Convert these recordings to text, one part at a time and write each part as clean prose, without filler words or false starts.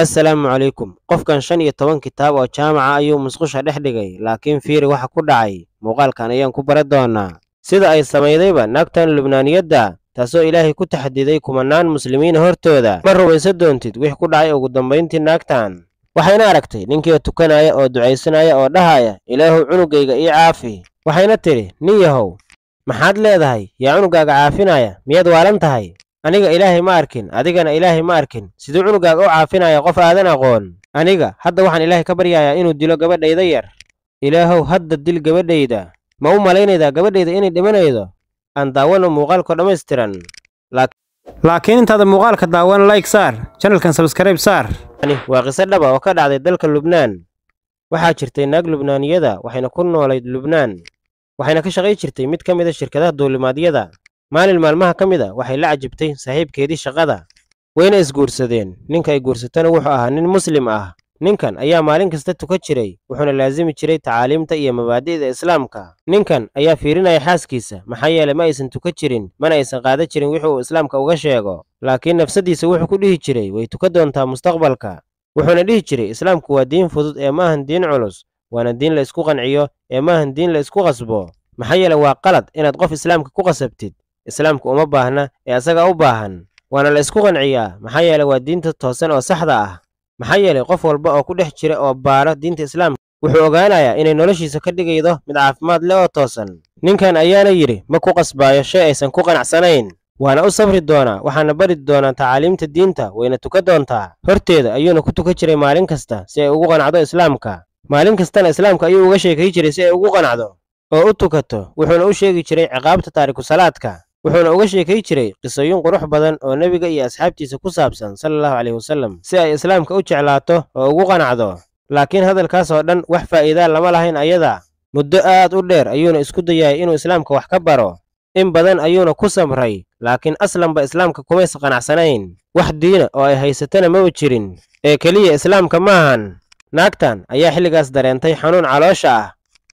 Assalaamu calaykum. Qofkan 15 kitaab oo jaamaca ayuu musqusha dhex dhigay, laakiin fiiri waxa ku dhacay. Muuqaalkan ayaan ku baran doonaa sida ay samaydayba naagtan Lubnaaniyadda, taasoo Ilaahay ku taxadiday kumanaan muslimiin hortooda. Ma rumaysan doontid wix ku dhacay ugu dambayntii naagtan. Waxayna aragtay ninkii tukanaya oo ducaysanaya oo dhahaya, "Ilaahow cunugayga ii caafi." Waxayna tidhi, "Nin yahow, maxaad leedahay? Yaa cunugaaga caafinaya? Miyaad waalan tahay? Aniga Ilaahay ma arkin, adigana Ilaahay ma arkin. Siduu cunugaaga u caafinaya qof aadan aqoon? Aniga hadda waxaan Ilaahay ka baryayaa inuu dilo gabadhayda yar. Ilaahow hadda dil gabadhayda. Ma u malaynaydaa gabadhayda inay dhimanaydo?" Aan daawano muuqaalka dhammaystiran. Laakiin intaada muuqaalka daawan, like saar, channelkan subscribe saar. Tani waa qiso dhab ah oo ka dhacday dalka Lubnaan. Waxaa jirtay naag Lubnaaniyada, waxayna ku noolayd Lubnaan. Waxayna ka shaqay jirtay mid ka mid ah shirkadaha duulimaadyada. Maalin maalmaha ka mid ah waxay la cajabtay saaxiibkeedii shaqada. Wayna isguursadeen. Ninka ay guursatana wuxuu ahaa nin muslim ah. Ninkan ayaa maalin kasta tukan jiray, wuxuuna laasimi jiray tacaaliimta iyo mabaadi'da Islaamka. Ninkan ayaa fiirinaya xaaskiisa, maxaa yeelay ma aysan tukan jirin, mana aysan qaadan jirin wixii uu Islaamka uga sheego. Laakiin nafsadiisa wuxuu ku dhihi jiray, way tukan doontaa mustaqbalka. Wuxuuna dhihi jiray, Islaamku waa diin fudud ee maahan diin culus, waana diin la isku qanciyo ee maahan diin la isku qasbo. Maxaa yeelay waa qalad inaad qof Islaamka ku qasabtid. Islaamku uma baahna ee asaga u baahan. Waana la isku qanciyaa, maxaa yeelay waa diinta toosan oo saxda ah. Maxaa yeelay qof walba oo ku dhex jira oo baara diinta Islaamka wuxuu ogaanayaa inay noloshiisa ka dhigaydo mid caafimaad leh oo toosan. Ninkan ayaana yidhi, ma ku qasbaayo shay aysan ku qanacsanayn. Waana u sabri doonaa, waxaana bari doonaa tacaaliimta diinta, wayna tukan doontaa. Horteeda ayuuna ku tukan jiray maalin kasta si ay ugu qanacdo Islaamka. Maalin kastana Islaamka ayuu uga sheekay jiray si ay ugu qanacdo oo u tukato. Wuxuuna u sheegi jiray ciqaabta taariku salaadka. Wuxuuna uga sheekay jiray qisooyin qurux badan oo nebiga iyo asxaabtiisa ku saabsan sallallahu calayhi wasallam, si ay Islaamka u jeclaato oo ugu qanacdo. Laakiin hadalkaas oo dhan wax faa'iidaa lama lahayn ayada. Muddo aad u dheer ayuuna isku dayay inuu Islaamka wax ka baro. In badan ayuuna ku samray, laakiin aslanba Islaamka kumaysa qanacsanayn. Wax diina oo ay haysatana maba jirin, ee keliya Islaamka maahan. Naagtan ayaa xilligaas dareentay xanuun caloosha ah.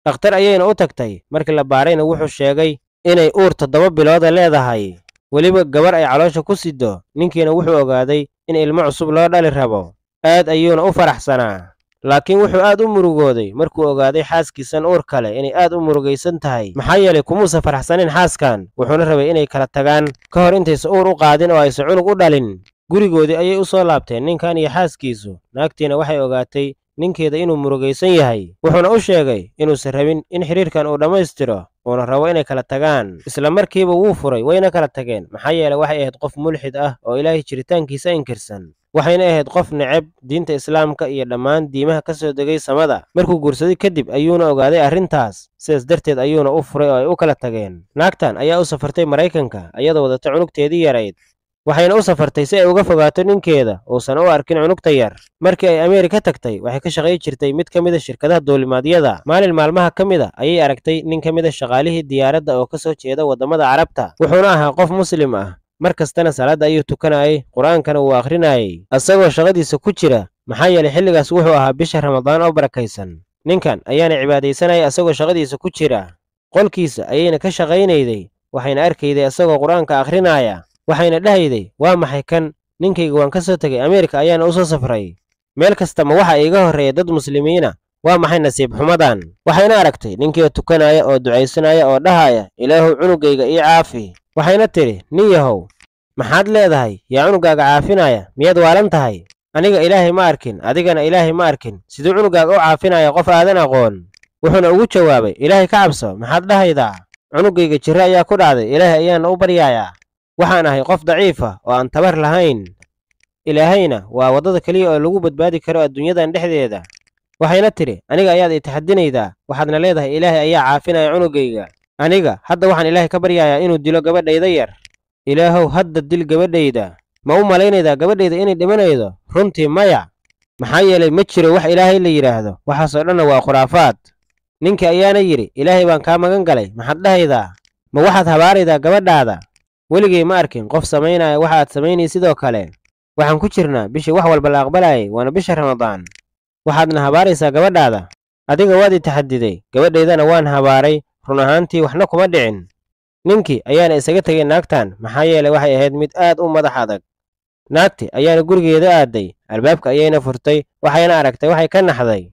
Dhakhtar ayayna u tagtay. Markii la baarayna wuxuu sheegay inay uur 7 bilooda leedahay, weliba gabar ay caloosha ku siddo. Ninkiina wuxuu ogaaday in ilmo cusub loo dhali rabo. Aad ayuuna u faraxsanaa, laakiin wuxuu aad u murugooday markuu ogaaday xaaskiisan uur kale inay aad u murugaysan tahay. Maxaa yeelay kumuusan faraxsanin xaaskan, wuxuuna rabay inay kala tagaan ka hor intaysan uur u qaadin oo aysan cunug u dhalin. Gurigoodii ayay u soo laabteen ninkan iyo xaaskiisu. Naagtiina waxay ogaatay ninkeeda inuu murugaysan yahay, wuxuuna u sheegay inuusan rabin in xiriirkan uu dhammaystiro, uuna rabo inay kala tagaan. Isla markiiba wuu furay, wayna kala tageen. Maxaa yeelay waxay ahayd qof mulxid ah oo Ilaahay jiritaankiisa inkirsan. Waxayna ahayd qof neceb diinta Islaamka iyo dhammaan diimaha ka soo degay samada. Markuu guursaday kadib ayuuna ogaaday arrintaas, sidaas darteed ayuuna u furay oo ay u kala tageen. Naagtan ayaa u safartay Maraykanka iyadoo wadata cunugteedii yarayd. Waxayna u safartay si ay uga fogaato ninkeeda uusan u arkin cunugta yar. Markii ay Ameerika tagtay, waxay ka shaqay jirtay mid ka mid ah shirkadaha duulimaadyada. Maalin maalmaha ka mid ah ayay aragtay nin ka mid ah shaqaalihii diyaaradda oo ka soo jeeda waddamada Carabta. Wuxuuna ahaa qof muslim ah. Mar kastana salaadda ayuu tukanayay, Qur'aankana wuu akhrinayay asagoo shaqadiisa ku jira. Maxaa yeelay xilligaas wuxuu ahaa bisha Ramadaan oo barakaysan. Ninkan ayaana cibaadaysanayay asagoo shaqadiisa ku jira. Qolkiisa ayayna ka shaqaynayday, waxayna arkayday asagoo Qur'aanka akhrinaya. Waxayna dhahayday, waa maxay kan? Ninkayga waan ka soo tegay Ameerika ayaana u soo safray. Meel kasta ma waxa iiga horreeya dad muslimiina? Waa maxay nasiib xumadan? Waxayna aragtay ninkii tukanaya oo ducaysanaya oo dhahaya, "Ilaahow cunugayga ii caafi." Waxayna tidhi, "Nin yahow, maxaad leedahay? Yaa cunugaaga caafinaya? Miyaad waalan tahay? Aniga Ilaahay ma arkin, adigana Ilaahay ma arkin. Siduu cunugaaga u caafinaya qof aadan aqoon?" Wuxuuna ugu jawaabay, "Ilaahay ka cabso, maxaad dhahaydaa? Cunugayga jirro ayaa ku dhacday, Ilaahay ayaana u baryayaa. Waxaan ahay qof daciif ah oo aan tabar lahayn. Ilaahayna waa waddada keliya oo lagu badbaadi karo adduunyadan dhexdeeda." Waxayna tidhi, "Aniga ayaad i taxadinaydaa, waxaadna leedahay Ilaahay ayaa caafinaya cunugayga. Aniga hadda waxaan Ilaahay ka baryayaa inuu dilo gabadhayda yar. Ilaahow hadda dil gabadhayda. Ma u malaynaydaa gabadhayda inay dhimanaydo? Runtii maya. Maxaa yeelay ma jiro wax Ilaahay la yidhaahdo, waxaasoo dhanna waa khuraafaad." Ninkii ayaana yidhi, "Ilaahay baan kaa magan galay, maxaad dhahaydaa? Ma waxaad habaaraydaa gabadhaada? Weligay ma arkin qof samaynaya waxa aad samaynay sidoo kale. Waxaan ku jirnaa bishii wax walba la aqbalayay, waana bisha Ramadaan. Waxaadna habaaraysaa gabadhaada. Adiga waad i taxadiday, gabadhaydana waan habaaray, run ahaantii waxna kuma dhicin." Ninkii ayaana isaga tegay naagtan, maxaa yeelay waxay ahayd mid aad u madax adag. Naagti ayaana gurigeeda aaday, albaabka ayayna furtay, waxayna aragtay waxay ka naxday.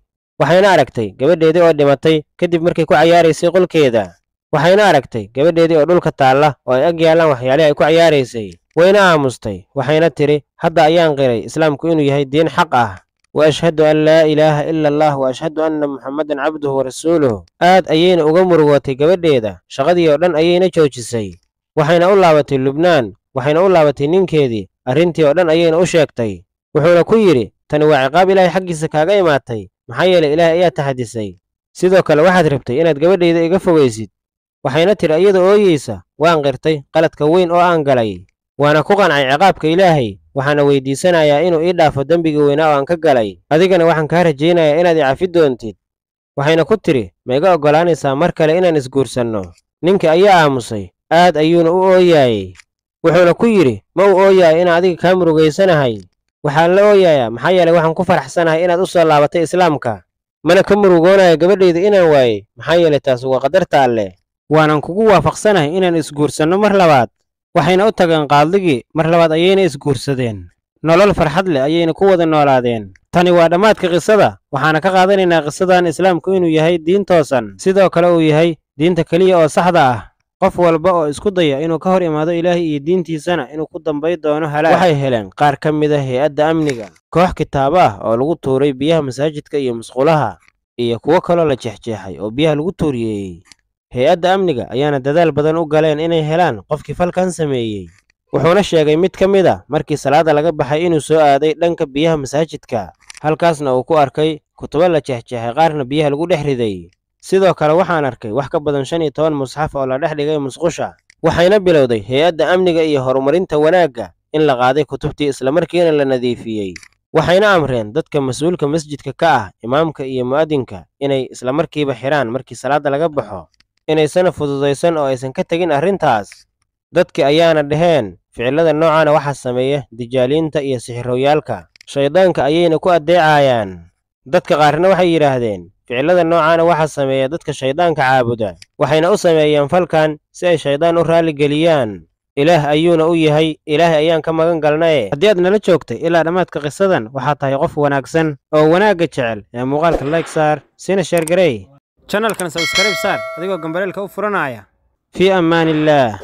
Waxayna aragtay gabadheedii oo dhimatay kadib markay ku cayaaraysay qolkeeda. Waxayna aragtay gabadheedii oo dhulka taalla oo ay ag yaallaan waxyaalihii ay ku cayaaraysay. Wayna aamustay, waxayna tidhi, hadda ayaan qiray islaamku inuu yahay diin xaq ah. Wa ashhadu an laa ilaaha ila allah wa ashhadu anna muxammadan cabduhu wa rasuuluh. Aad ayayna uga murugootay gabadheeda, shaqadii oo dhan ayayna joojisay. Waxayna u laabatay Lubnaan, waxayna u laabatay ninkeedii, arrintii oo dhan ayayna u sheegtay. Wuxuuna ku yidhi, tani waa ciqaab Ilaahay xaggiisa kaaga imaatay, maxaa yeelay Ilaahay ayaa taxadisay. Sidoo kale waxaad rabtay inaad gabadhayda iga fogaysid. Waxayna tidhi iyadoo ooyeysa, waan qirtay qaladka weyn oo aan galay. Waana ku qancay ciqaabka Ilaahay, waxaana weydiisanayaa inuu ii dhaafo dembigii weynaa oo aan ka galay. Adigana waxaan kaa rajaynayaa inaad i cafi doontid. Waxayna ku tidhi, ma iga oggolaanaysaa mar kale inaan isguursanno? Ninka ayaa aamusay, aad ayuuna u ooyaayey. Wuxuuna ku yidhi, ma u ooyaayo inaan adiga kaa murugaysanahay. Waxaan la ooyayaa maxaa yeelay waxaan ku faraxsanahay inaad u soo laabatay islaamka. Mana ka murugoonayo gabadhayda inaan waayey, maxaa yeelay taas waa qadarta Alle. Waanan kugu waafaqsanahay inaan isguursanno mar labaad. Waxayna u tageen qaadigii, mar labaad ayayna isguursadeen. Nolol farxad leh ayayna ku wada noolaadeen. Tani waa dhammaadka qisada, waxaana ka qaadanaynaa qisadan islaamku inuu yahay diin toosan, sidoo kale uu yahay diinta keliya oo saxda ah. Qof walba oo isku daya inuu ka hor imaado Ilaahay iyo diintiisana inuu ku dambay doono halaag. Waxay heleen qaar ka mid ah hay'adda amniga, koox kitaabo ah oo lagu tuuray biyaha masaajidka iyo musqulaha, iyo kuwo kaloo la jeexjeexay oo biyaha lagu tuuriyeeyey. Hay'adda amniga ayaana dadaal badan u galeen inay helaan qofkii falkan sameeyey. Wuxuuna sheegay mid ka mid ah markii salaada laga baxay inuu soo aaday dhanka biyaha masaajidka, halkaasna uu ku arkay kutubo la jeexjeexay qaarna biyaha lagu dhex riday. Sidoo kale waxaan arkay wax ka badan 15 musxaf oo la dhex dhigay musqusha. Waxayna bilowday hay'adda amniga iyo horumarinta wanaagga in la qaaday kutubtii isla markiina la nadiifiyey. Waxayna amreen dadka mas'uulka masjidka ka ah, imaamka iyo mu'adinka, inay isla markiiba xiraan markii salaada laga baxo, inaysana fududaysan oo aysan ka tegin arrintaas. Dadki ayaana dhaheen ficilada noocaana waxaa sameeya dijaaliinta iyo sixirowyaalka, shaydaanka ayayna ku addeecayaan. Dadka qaarna waxay yidhaahdeen ficilada noocaana waxaa sameeya dadka shaydaanka caabuda, waxayna u sameeyeen falkan si ay shaydaan u raali geliyaan. Ilaah ayuuna u yahay, Ilaahay ayaan ka magan galnaye. Haddii aad nala joogtay ilaa dhammaadka qisadan, waxaad tahay qof wanaagsan oo wanaagga jecel. Ee muuqaalka like saar, sina share garey. Channelkan subscribe saar adigoo gambaleelka u furanaya. Fii ammaanillaah.